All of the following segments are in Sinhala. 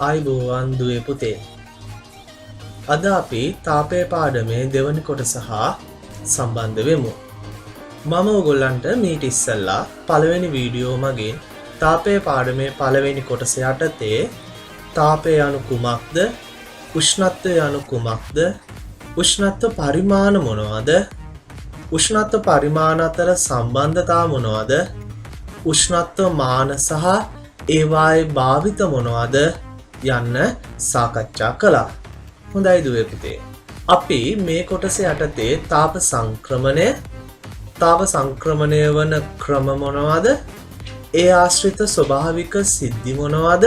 ආයුබෝවන් දුවේ පුතේ. අද අපි තාපය පාඩමේ දෙවනි කොටස හා සම්බන්ධ වෙමු. මම ඔයගොල්ලන්ට මීට ඉස්සෙල්ලා පළවෙනි වීඩියෝ මගින් තාපය පාඩමේ පළවෙනි කොටස යටතේ තාපය යනු කුමක්ද, උෂ්ණත්වය යනු කුමක්ද, උෂ්ණත්ව පරිමාණ මොනවද, උෂ්ණත්ව පරිමාණ අතර සම්බන්ධතා මොනවද, උෂ්ණත්ව මාන සහ ඒවායේ භාවිත මොනවද යන්න සාකච්ඡා කළා. හොඳයි දුවේ පුතේ. අපි මේ කොටස යටතේ තාප සංක්‍රමණය, තාප සංක්‍රමණය වන ක්‍රම මොනවද, ඒ ආශ්‍රිත ස්වභාවික සිද්ධි මොනවද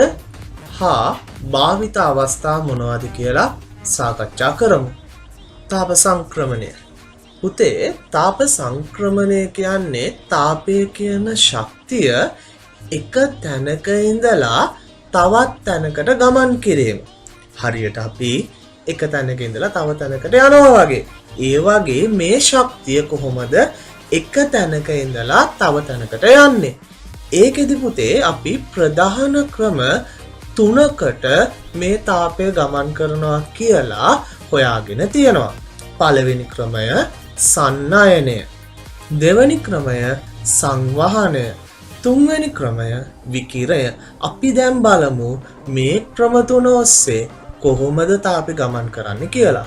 හා භාවිත අවස්ථා මොනවද කියලා සාකච්ඡා කරමු. තාප සංක්‍රමණය. පුතේ, තාප සංක්‍රමණය කියන්නේ තාපය කියන ශක්තිය එක තැනක ඉඳලා තවත් තැනකට ගමන් කිරීම. හරියට අපි එක තැනක ඉඳලා තව තැනකට යනවා වගේ. ඒ වගේ මේ ශක්තිය කොහොමද එක තැනක ඉඳලා තව තැනකට යන්නේ? ඒකෙදි පුතේ අපි ප්‍රධාන ක්‍රම තුනකට මේ තාපය ගමන් කරනවා කියලා හොයාගෙන තියෙනවා. පළවෙනි ක්‍රමය සන්නයනය. දෙවැනි ක්‍රමය සංවහනය. තුන්වැනි ක්‍රමය විකිරය. අපි දැන් බලමු මේ ක්‍රම තුන ඔස්සේ කොහොමද තාපය ගමන් කරන්න කියලා.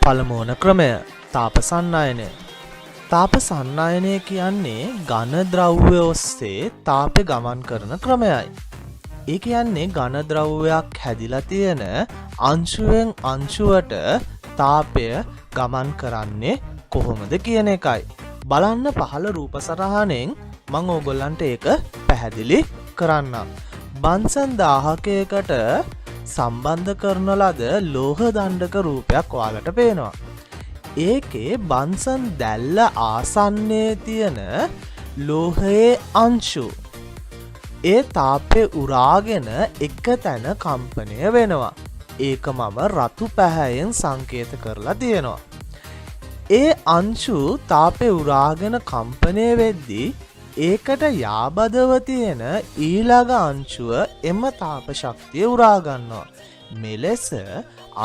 පළමුවන ක්‍රමය තාප සන්නයනය. තාප සන්නයනය කියන්නේ ඝන ද්‍රව්‍ය ඔස්සේ තාපය ගමන් කරන ක්‍රමයයි. ඒ කියන්නේ ඝන ද්‍රව්‍යයක් හැදිලා තියෙන අංශුවෙන් අංශුවට තාපය ගමන් කරන්නේ කොහොමද කියන එකයි. බලන්න පහළ රූප සටහනෙන් මං ඕගොල්ලන්ට ඒක පැහැදිලි කරන්නම්. බන්සන් දාහකයකට සම්බන්ධ කරන ලද ලෝහ දණ්ඩක රූපයක් ඔයාලට පේනවා. ඒකේ බන්සන් දැල්ල ආසන්නයේ තියෙන ලෝහයේ අංශු ඒ තාපය උරාගෙන එක තැන කම්පනය වෙනවා. ඒක මම රතු පැහැයෙන් සංකේත කරලා තියෙනවා. ඒ අංශු තාපය උරාගෙන කම්පනය වෙද්දී ඒකට යාබදව තියෙන ඊළඟ අංශුව එම තාප ශක්තිය උරා ගන්නවා. මෙලෙස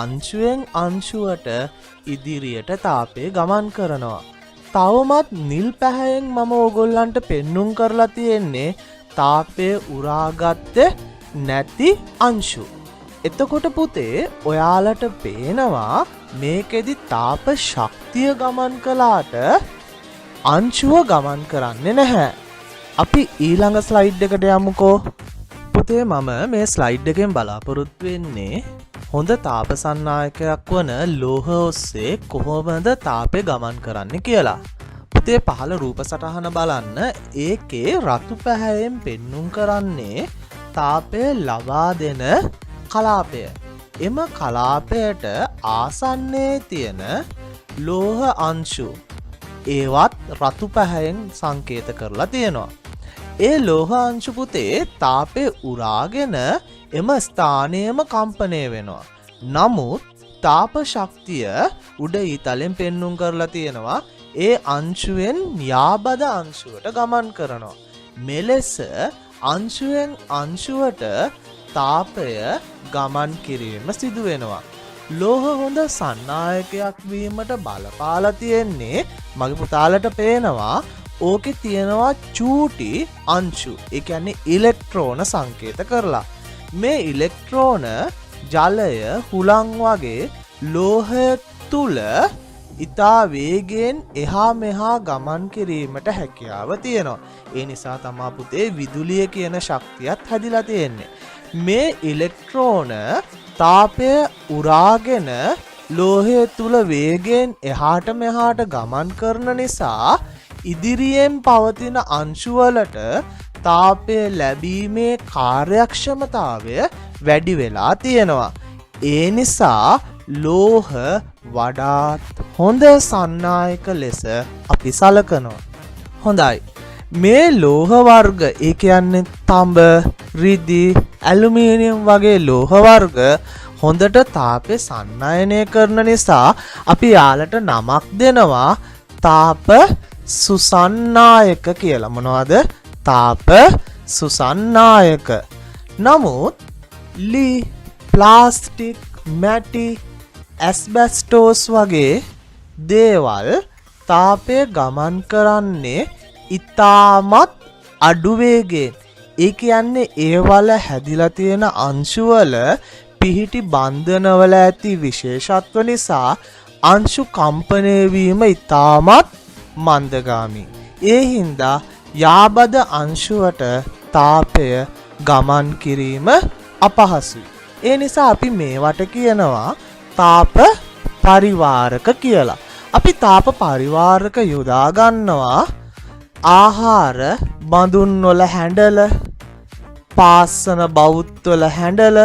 අංශුවෙන් අංශුවට ඉදිරියට තාපය ගමන් කරනවා. තවමත් නිල් පැහැයෙන් මම ඕගොල්ලන්ට පෙන්නුම් කරලා තියෙන්නේ තාපය උරාගත්තේ නැති අංශු. එතකොට පුතේ, ඔයාලට පේනවා මේකෙදි තාප ශක්තිය ගමන් කළාට අංශුව ගමන් කරන්නේ නැහැ. අපි ඊළඟ ස්ලයිඩ් එකට යමුකෝ. පුතේ, මම මේ ස්ලයිඩ් එකෙන් බලාපොරොත්තු වෙන්නේ හොඳ තාප සන්නායකයක් වන ලෝහ ඔස්සේ කොහොමද තාපය ගමන් කරන්නේ කියලා. පුතේ, පහළ රූප සටහන බලන්න. ඒකේ රතු පැහැයෙන් පෙන්නුම් කරන්නේ තාපය ලබා දෙන කලාපය. එම කලාපයට ආසන්නයේ තියෙන ලෝහ අංශු ඒවත් රතු පැහැයෙන් සංකේත කරලා තියෙනවා. ඒ ලෝහ අංශු පුතේ තාපය උරාගෙන එම ස්ථානයම කම්පනය වෙනවා. නමුත් තාප ශක්තිය උඩ ඊතලෙන් පෙන්නුම් කරලා තියෙනවා, ඒ අංශුවෙන් යාබද අංශුවට ගමන් කරනවා. මෙලෙස අංශුවෙන් අංශුවට තාපය ගමන් කිරීම සිදු වෙනවා. ලෝහ හොඳ සන්නායකයක් වීමට බලපාලා තියෙන්නේ මගේ පුතාලට පේනවා ඕකේ තියෙනවා චූටි අංශු. ඒ කියන්නේ ඉලෙක්ට්‍රෝන සංකේත කරලා. මේ ඉලෙක්ට්‍රෝන ජලය, හුලං වගේ ලෝහය තුල ඉතා වේගයෙන් එහා මෙහා ගමන් කිරීමට හැකියාව තියෙනවා. ඒ නිසා තමා පුතේ විදුලිය කියන ශක්තියත් හැදිලා තියෙන්නේ. මේ ඉලෙක්ට්‍රෝන තාපය උරාගෙන ලෝහය තුල වේගයෙන් එහාට මෙහාට ගමන් කරන නිසා ඉදිරියෙන් පවතින අංශුවලට තාපය ලැබීමේ කාර්යක්ෂමතාවය වැඩි වෙලා තියෙනවා. ඒ නිසා ලෝහ වඩාත් හොඳ සන්නායක ලෙස අපි සලකනවා. හොඳයි. මේ ලෝහ වර්ග, ඒ කියන්නේ තඹ, රිදි, ඇලුමිනියම් වගේ ලෝහ වර්ග හොඳට තාපය සන්නයනය කරන නිසා අපි යාලට නමක් දෙනවා තාප සුසන්නායක කියලා. මොනවද? තාප සුසන්නායක. නමුත් ලී, ප්ලාස්ටික්, මැටි, ඇස්බැස්ටෝස් වගේ දේවල් තාපය ගමන් කරන්නේ ඉතාමත් අඩු වේගයෙන්. ඒ කියන්නේ ඒවල හැදිලා තියෙන අංශුවල පිහිටි බන්ධනවල ඇති විශේෂත්ව නිසා අංශු කම්පනය වීම ඉතාමත් මන්දගාමී. ඒ හින්දා යාබද අංශුවට තාපය ගමන් කිරීම අපහසුයි. ඒ නිසා අපි මේවට කියනවා තාප පරිවාරක කියලා. අපි තාප පරිවාරක යොදා ගන්නවා ආහාර බඳුන් වල හැඬල, පාස්සන බවුත් වල හැඬල,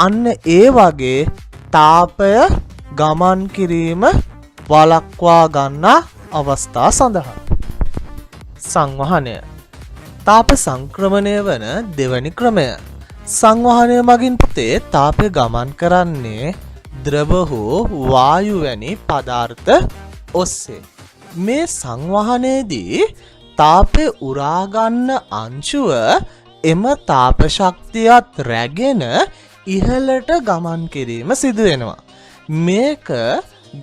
අන්න ඒ වගේ තාපය ගමන් කිරීම වළක්වා ගන්නා අවස්ථා සඳහා. සංවහනය. තාප සංක්‍රමණය වන දෙවැනි ක්‍රමය. සංවහනය මගින් පුතේ තාපය ගමන් කරන්නේ ද්‍රව හෝ වායු වැනි පදාර්ථ ඔස්සේ. මේ සංවහනයේදී තාපය උරාගන්න අංශුව එම තාප ශක්තියත් රැගෙන ඉහළට ගමන් කිරීම සිදුවෙනවා. මේක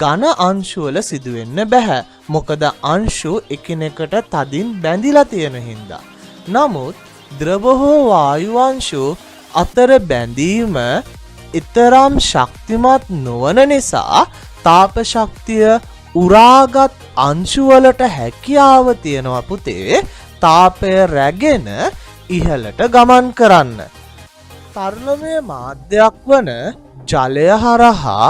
ඝන අංශුවල සිදුවෙන්න බැහැ. මොකද අංශු එකිනෙකට තදින් බැඳිලා තියෙන හින්දා. නමුත් ද්‍රව හෝ වායු අංශු අතර බැඳීම එතරම් ශක්තිමත් නොවන නිසා තාප ශක්තිය උරාගත් අංශුවලට හැකියාව තියෙනවා පුතේ තාපය රැගෙන ඉහළට ගමන් කරන්න. තරලමය මාධ්‍යයක් වන ජලය හරහා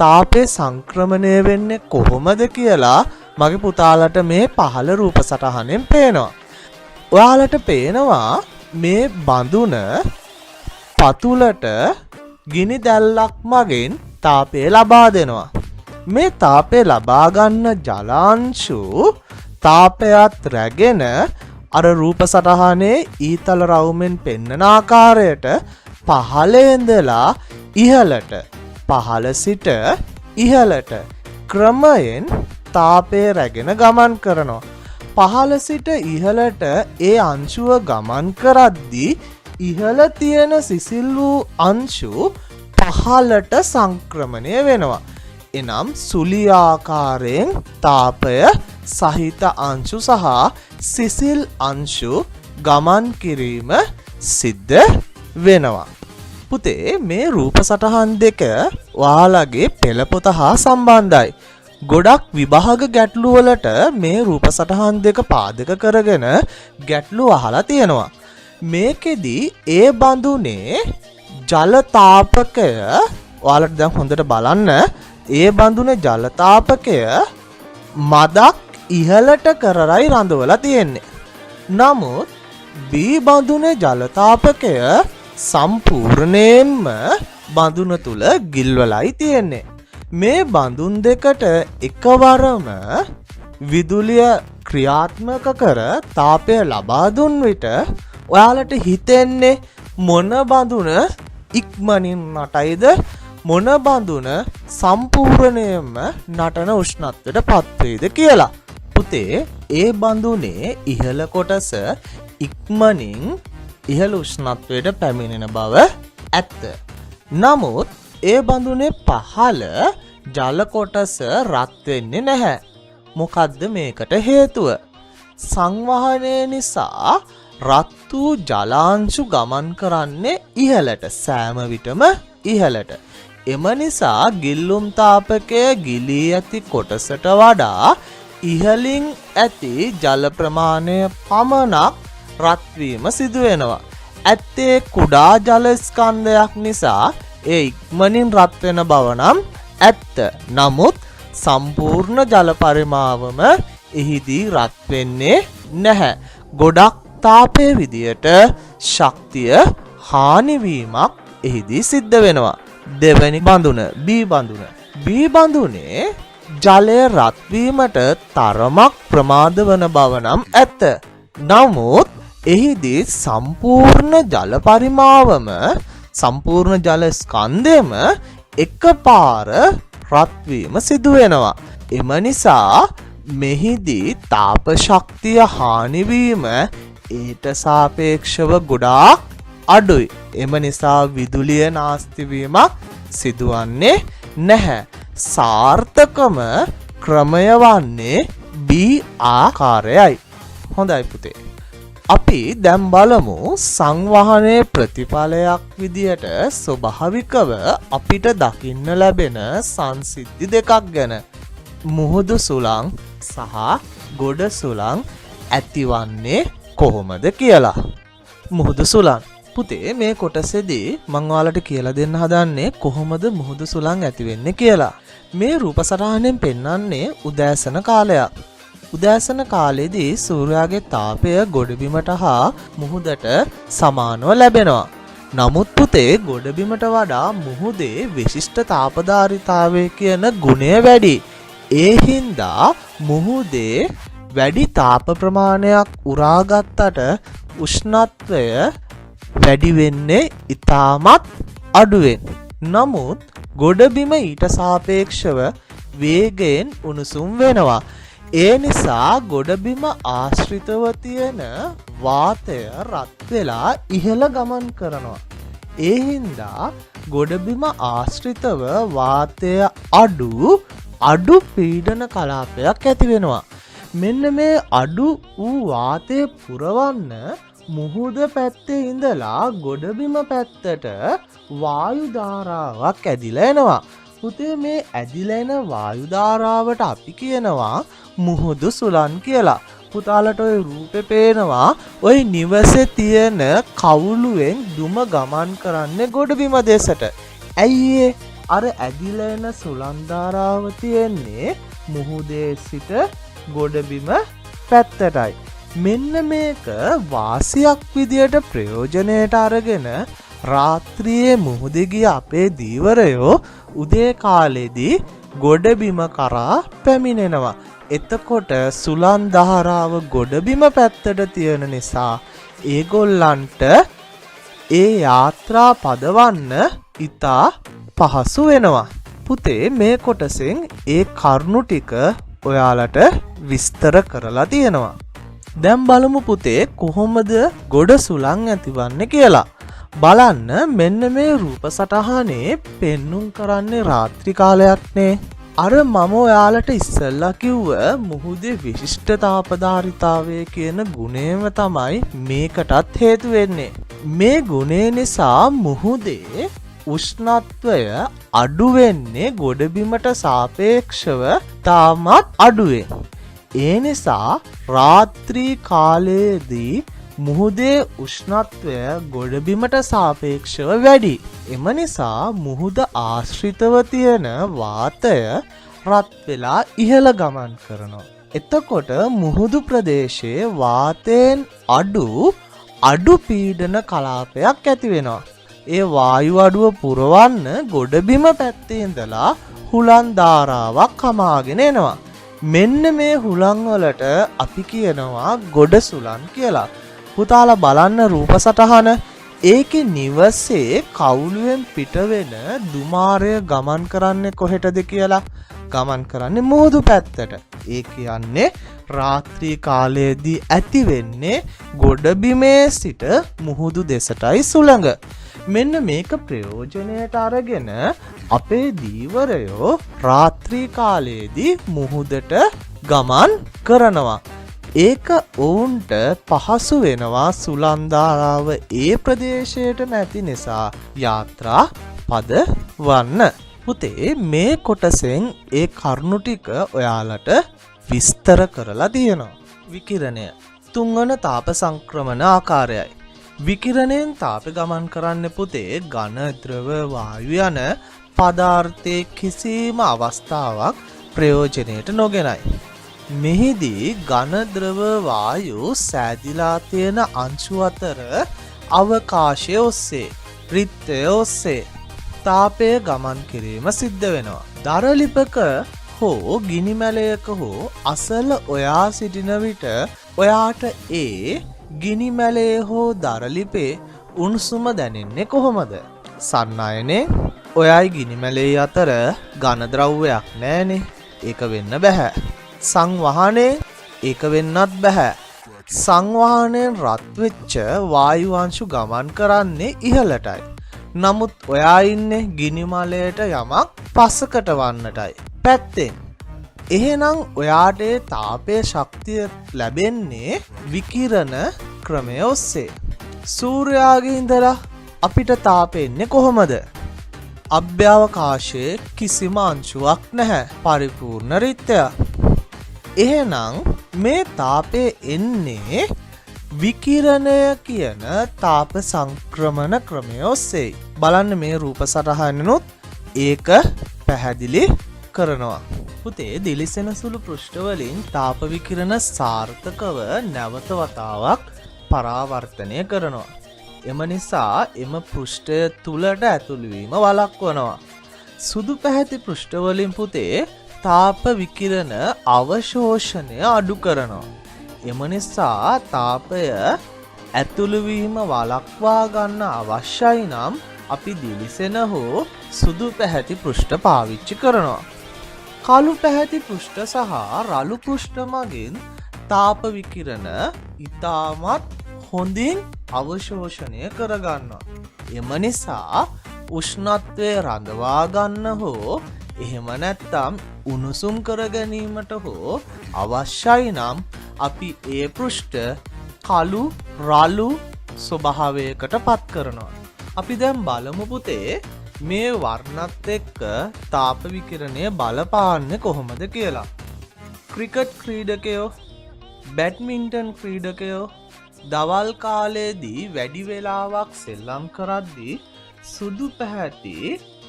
තාපය සංක්‍රමණය වෙන්නේ කොහොමද කියලා මගේ පුතාලට මේ පහළ රූප සටහනෙන් පේනවා. ඔයාලට පේනවා මේ බඳුන පතුලට ගිනි දැල්ලක් මගින් තාපය ලබා දෙනවා. මේ තාපය ලබා ගන්න ජලාංශු තාපයත් රැගෙන අර රූප සටහනේ ඊතල රවුමෙන් පෙන්නන ආකාරයට පහළ ඉඳලා ඉහළට, පහළ සිට ඉහළට ක්‍රමයෙන් තාපය රැගෙන ගමන් කරනවා. පහළ සිට ඉහළට ඒ අංශුව ගමන් කරද්දී ඉහළ තියෙන සිසිල් වූ අංශු පහළට සංක්‍රමණය වෙනවා. එනම් සුළි ආකාරයෙන් තාපය සහිත අංශු සහ සිසිල් අංශු ගමන් කිරීම සිද්ධ වෙනවා. පුතේ, මේ රූප සටහන් දෙක ඔයාලගේ පෙළ පොත හා සම්බන්ධයි. ගොඩක් විභාග ගැටලු වලට මේ රූප සටහන් දෙක පාදක කරගෙන ගැටලු අහලා තියෙනවා. මේකෙදි ඒ බඳුනේ ජල තාපකය, ඔයාලට දැන් හොඳට බලන්න, ඒ බඳුනේ ජල තාපකය මදක් ඉහළට කරලයි රඳවලා තියෙන්නේ. නමුත් බී බඳුනේ ජල තාපකය සම්පූර්ණයෙන්ම බඳුන තුල ගිල්වලයි තියෙන්නේ. මේ බඳුන් දෙකට එකවරම විදුලිය ක්‍රියාත්මක කර තාපය ලබා දුන් විට ඔයාලට හිතෙන්නේ මොන බඳුන ඉක්මනින් නටයිද, මොන බඳුන සම්පූර්ණයෙන්ම නටන උෂ්ණත්වයට පත්වෙයිද කියලා. පුතේ, ඒ බඳුනේ ඉහළ කොටස ඉක්මනින් ඉහළ උෂ්ණත්වයට පැමිණෙන බව ඇත්ත. නමුත් ඒ බඳුනේ පහළ ජල කොටස රත් වෙන්නේ නැහැ. මොකද්ද මේකට හේතුව? සංවහනය නිසා රත් වූ ජලාංශු ගමන් කරන්නේ ඉහළට, සෑම විටම ඉහළට. එම නිසා ගිල්ලුම් තාපකය ගිලී ඇති කොටසට වඩා ඉහළින් ඇති ජල ප්‍රමාණය පමණක් රත්වීම සිදුවෙනවා. ඇත්තේ කුඩා ජල ස්කන්ධයක් නිසා ඒ ඉක්මනින් රත් වෙන බව නම් ඇත්ත. නමුත් සම්පූර්ණ ජල පරිමාවම එහිදී රත් වෙන්නේ නැහැ. ගොඩක් තාපය විදියට ශක්තිය හානිවීමක් එහිදී සිද්ධ වෙනවා. දෙවැනි බඳුන බී බඳුන. බී බඳුනේ ජලය රත්වීමට තරමක් ප්‍රමාද වන බව නම් ඇත්ත. නමුත් එහිදී සම්පූර්ණ ජල පරිමාවම, සම්පූර්ණ ජල ස්කන්ධයම එකපාර රත්වීම සිදු වෙනවා. එම නිසා මෙහිදී තාප ශක්තිය හානිවීම ඊට සාපේක්ෂව ගොඩාක් අඩුයි. එම නිසා විදුලිය නාස්ති වීමක් සිදුවන්නේ නැහැ. සාර්ථකම ක්‍රමය වන්නේ B ආකාරයයි. හොඳයි පුතේ. අපි දැන් බලමු සංවහනයේ ප්‍රතිඵලයක් විදියට ස්වභාවිකව අපිට දකින්න ලැබෙන සංසිද්ධි දෙකක් ගැන. මුහුදු සුළං සහ ගොඩ සුළං ඇතිවන්නේ කොහොමද කියලා. මුහුදු සුළං. පුතේ, මේ කොටසේදී මං ඔයාලට කියලා දෙන්න හදන්නේ කොහොමද මුහුදු සුළං ඇති වෙන්නේ කියලා. මේ රූප සටහනෙන් පෙන්වන්නේ උදෑසන කාලයක්. උදෑසන කාලේදී සූර්යාගේ තාපය ගොඩබිමට හා මුහුදට සමානව ලැබෙනවා. නමුත් පුතේ, ගොඩබිමට වඩා මුහුදේ විශිෂ්ට තාපධාරිතාවය කියන ගුණය වැඩි. ඒ හින්දා මුහුදේ වැඩි තාප ප්‍රමාණයක් උරාගත්තට උෂ්ණත්වය වැඩි වෙන්නේ ඉතාමත් අඩුවෙන්. නමුත් ගොඩබිම ඊට සාපේක්ෂව වේගයෙන් උණුසුම් වෙනවා. ඒ නිසා ගොඩබිම ආශ්‍රිතව තියෙන වාතය රත් වෙලා ඉහළ ගමන් කරනවා. ඒ හින්දා ගොඩබිම ආශ්‍රිතව වාතය අඩු අඩු පීඩන කලාපයක් ඇති වෙනවා. මෙන්න මේ අඩු වූ වාතය පුරවන්න මුහුද පැත්තේ ඉඳලා ගොඩබිම පැත්තට වායු ධාරාවක් ඇදිලා එනවා. පුතේ, මේ ඇදිලා එන වායු ධාරාවට අපි කියනවා මුහුදු සුළං කියලා. පුතාලට ඔය රූපේ පේනවා, ඔය නිවසේ තියෙන කවුළුවෙන් දුම ගමන් කරන්නේ ගොඩබිම දෙසට. ඇයි ඒ? අර ඇදිලා එන සුළං ධාරාව තියෙන්නේ මුහුදේ සිට ගොඩබිම පැත්තටයි. මෙන්න මේක වාසියක් විදියට ප්‍රයෝජනයට අරගෙන රාත්‍රියේ මුහුදේ ගිය අපේ ධීවරයෝ උදේ කාලෙදී ගොඩබිම කරා පැමිණෙනවා. එතකොට සුළං ධාරාව ගොඩබිම පැත්තට තියෙන නිසා ඒගොල්ලන්ට ඒ යාත්‍රා පදවන්න ඉතා පහසු වෙනවා. පුතේ, මේ කොටසෙන් ඒ කරුණු ටික ඔයාලට විස්තර කරලා තියෙනවා. දැන් බලමු පුතේ, කොහොමද ගොඩ සුළං ඇතිවන්නේ කියලා. බලන්න, මෙන්න මේ රූප සටහනේ පෙන්නුම් කරන්නේ රාත්‍රී කාලයක්නේ. අර මම ඔයාලට ඉස්සෙල්ලා කිව්ව මුහුදේ විශිෂ්ට තාපධාරිතාවය කියන ගුණයම තමයි මේකටත් හේතු වෙන්නේ. මේ ගුණය නිසා මුහුදේ උෂ්ණත්වය අඩු වෙන්නේ ගොඩබිමට සාපේක්ෂව තාමත් අඩුවෙන්. ඒ නිසා රාත්‍රී කාලයේදී මුහුදේ උෂ්ණත්වය ගොඩබිමට සාපේක්ෂව වැඩි. එම නිසා මුහුද ආශ්‍රිතව තියෙන වාතය රත් වෙලා ඉහළ ගමන් කරනවා. එතකොට මුහුදු ප්‍රදේශයේ වාතයෙන් අඩු අඩු පීඩන කලාපයක් ඇති වෙනවා. ඒ වායු අඩුව පුරවන්න ගොඩබිම පැත්තේ ඉඳලා හුලං ධාරාවක් හමාගෙන එනවා. මෙන්න මේ හුලං වලට අපි කියනවා ගොඩ සුළං කියලා. පුතාලා බලන්න රූප සටහන. ඒකේ නිවසේ කවුළුවෙන් පිට වෙන දුමාරය ගමන් කරන්නේ කොහෙටද කියලා. ගමන් කරන්නේ මුහුදු පැත්තට. ඒ කියන්නේ රාත්‍රී කාලයේදී ඇති වෙන්නේ ගොඩබිමේ සිට මුහුදු දෙසටයි සුළඟ. මෙන්න මේක ප්‍රයෝජනයට අරගෙන අපේ ධීවරයෝ රාත්‍රී කාලයේදී මුහුදට ගමන් කරනවා. ඒක ඔවුන්ට පහසු වෙනවා, සුළං ධාරාව ඒ ප්‍රදේශයටම ඇති නිසා යාත්‍රා පදවන්න. පුතේ, මේ කොටසෙන් ඒ කරුණු ටික ඔයාලට විස්තර කරලා තියෙනවා. විකිරණය තුන්වන තාප සංක්‍රමණ ආකාරයයි. විකිරණයෙන් තාප ගමන් කරන්න පුතේ, ඝන, ද්‍රව, වායු යන පදාර්ථයේ කිසිම අවස්ථාවක් ප්‍රයෝජනයට නොගෙනයි. මෙහිදී ඝන, ද්‍රව, වායු සෑදිලා තියෙන අංශු අතර අවකාශය ඔස්සේ, රික්තය ඔස්සේ තාපය ගමන් කිරීම සිද්ධ වෙනවා. දරලිපක හෝ ගිනිමැලයක හෝ අසල ඔයා සිටින විට ඔයාට ඒ ගිනිමැලේ හෝ දරලිපේ උණුසුම දැනෙන්නේ කොහොමද? සන්නයනේ. ඔයයි ගිනිමැලේ අතර ඝන ද්‍රව්‍යයක් නෑනේ. ඒක වෙන්න බැහැ. සංවහනේ. ඒක වෙන්නත් බැහැ. සංවහනයෙන් රත් වෙච්ච වායු අංශු ගමන් කරන්නේ ඉහළටයි. නමුත් ඔයා ඉන්නේ ගිනි මලයට යමක් පසකට වන්නටයි පැත්තෙන්. එහෙනම් ඔයාට ඒ තාපය ශක්තිය ලැබෙන්නේ විකිරණ ක්‍රමය ඔස්සේ. සූර්යාගේ ඉඳලා අපිට තාපය එන්නේ කොහොමද? අභ්‍යවකාශයේ කිසිම අංශුවක් නැහැ. පරිපූර්ණ රික්තයක්. එහෙනම් මේ තාපය එන්නේ විකිරණය කියන තාප සංක්‍රමණ ක්‍රමය ඔස්සේ. බලන්න මේ රූප සටහනනුත් ඒක පැහැදිලි කරනවා. පුතේ, දිලිසෙන සුළු පෘෂ්ඨවලින් තාප විකිරණ සාර්ථකව නැවත වතාවක් පරාවර්තනය කරනවා. එම නිසා එම පෘෂ්ඨය තුලට ඇතුළු වීම වළක්වනවා. සුදු පැහැති පෘෂ්ඨවලින් පුතේ තාප විකිරණ අවශෝෂණය අඩු කරනවා. එම නිසා තාපය ඇතුළු වීම වළක්වා ගන්න අවශ්‍යයි නම් අපි දිලිසෙන හෝ සුදු පැහැති පෘෂ්ඨ පාවිච්චි කරනවා. කළු පැහැති පෘෂ්ඨ සහ රළු පෘෂ්ඨ මගින් තාප විකිරණ ඉතාමත් හොඳින් අවශෝෂණය කරගන්නවා. එම නිසා උෂ්ණත්වය රඳවා ගන්න හෝ එහෙම නැත්නම් උණුසුම් කර ගැනීමට හෝ අවශ්‍යයි නම් අපි ඒ පෘෂ්ඨ කළු රළු ස්වභාවයකට පත් කරනවා. අපි දැන් බලමු පුතේ, මේ වර්ණත් එක්ක තාප විකිරණය බලපාන්නේ කොහොමද කියලා. ක්‍රිකට් ක්‍රීඩකයෝ, බැඩ්මින්ටන් ක්‍රීඩකයෝ දවල් කාලයේදී වැඩි වෙලාවක් සෙල්ලම් කරද්දී සුදු පැහැති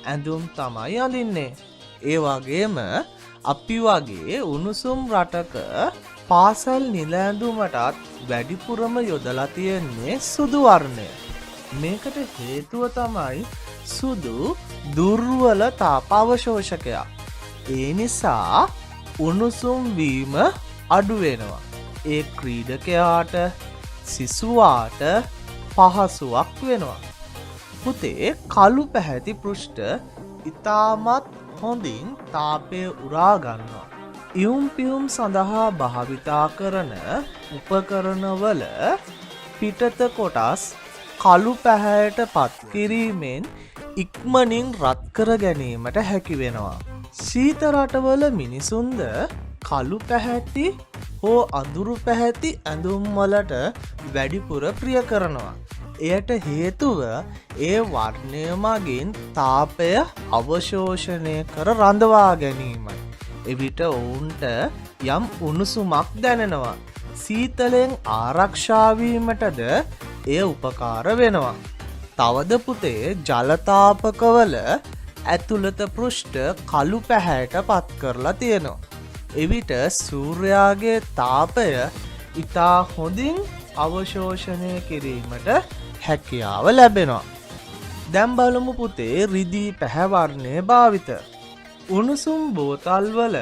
ඇඳුම් තමයි අඳින්නේ. ඒ වගේම අපි වගේ උණුසුම් රටක පාසල් නිල ඇඳුමටත් වැඩිපුරම යොදලා තියෙන්නේ සුදු වර්ණය. මේකට හේතුව තමයි සුදු දුර්වල තාප අවශෝෂකයක්. ඒ නිසා උණුසුම් වීම අඩු වෙනවා. ඒ ක්‍රීඩකයාට, සිසුවාට පහසුවක් වෙනවා. පුතේ, කළු පැහැති පෘෂ්ඨ ඉතාමත් හොඳින් තාපය උරා ගන්නවා. ඉවුම් පිහුම් සඳහා භාවිතා කරන උපකරණවල පිටත කොටස් කළු පැහැයට පත් කිරීමෙන් ඉක්මනින් රත් කර ගැනීමට හැකි වෙනවා. ශීත රටවල මිනිසුන්ද කළු පැහැති හෝ අඳුරු පැහැති ඇඳුම් වලට වැඩිපුර ප්‍රිය කරනවා. එයට හේතුව ඒ වර්ණය මගින් තාපය අවශෝෂණය කර රඳවා ගැනීමයි. එවිට ඔවුන්ට යම් උණුසුමක් දැනෙනවා. සීතලෙන් ආරක්ෂා වීමටද එය උපකාර වෙනවා. තවද පුතේ, ජලතාපකවල ඇතුළත පෘෂ්ඨ කළු පැහැයට පත් කරලා තියෙනවා. එවිට සූර්යාගේ තාපය ඉතා හොඳින් අවශෝෂණය කිරීමට හැකියාව ලැබෙනවා. දැන් බලමු පුතේ රිදී පැහැ වර්ණය භාවිත. උණුසුම් බෝතල් වල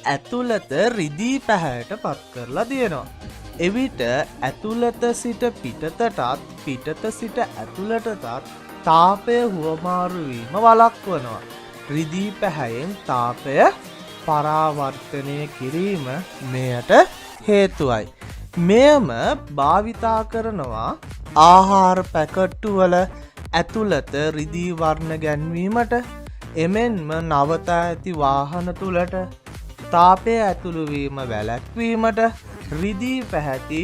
ඇතුළත රිදී පැහැයට පත් කරලා තියෙනවා. එවිට ඇතුළත සිට පිටතටත් පිටත සිට ඇතුළටත් තාපය හුවමාරු වීම වළක්වනවා. රිදී පැහැයෙන් තාපය පරාවර්තනය කිරීම මෙයට හේතුවයි. මෙයම භාවිතා කරනවා ආහාර පැකට්ටු වල ඇතුළත රිදී වර්ණ ගැන්වීමට, එමෙන්ම නවතා ඇති වාහන තුළට තාපය ඇතුළු වීම වැළැක්වීමට රිදී පැහැති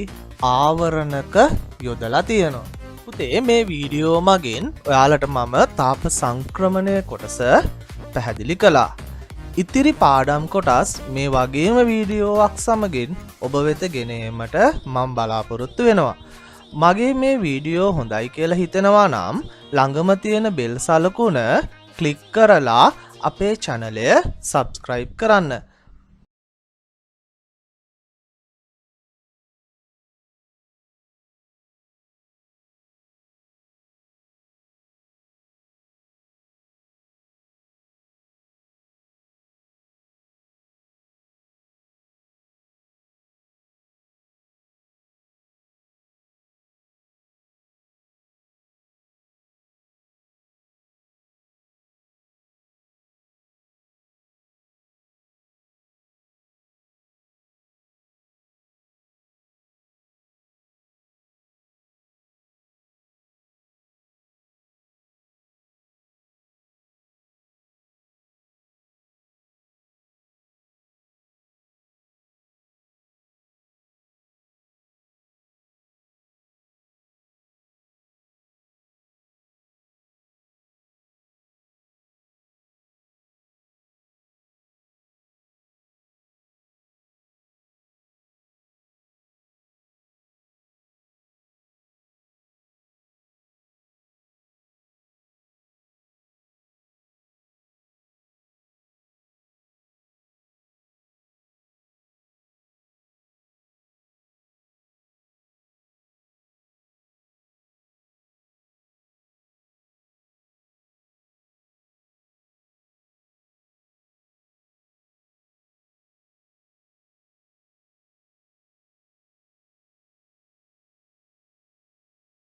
ආවරණක යොදලා තියෙනවා. පුතේ, මේ වීඩියෝ මගින් ඔයාලට මම තාප සංක්‍රමණය කොටස පැහැදිලි කළා. ඉතිරි පාඩම් කොටස් මේ වගේම වීඩියෝවක් සමගින් ඔබ වෙත ගෙන ඒමට මම බලාපොරොත්තු වෙනවා. මගේ මේ වීඩියෝ හොඳයි කියලා හිතෙනවා නම් ළඟම තියෙන බෙල් සලකුණ ක්ලික් කරලා අපේ චැනලය සබ්ස්ක්‍රයිබ් කරන්න.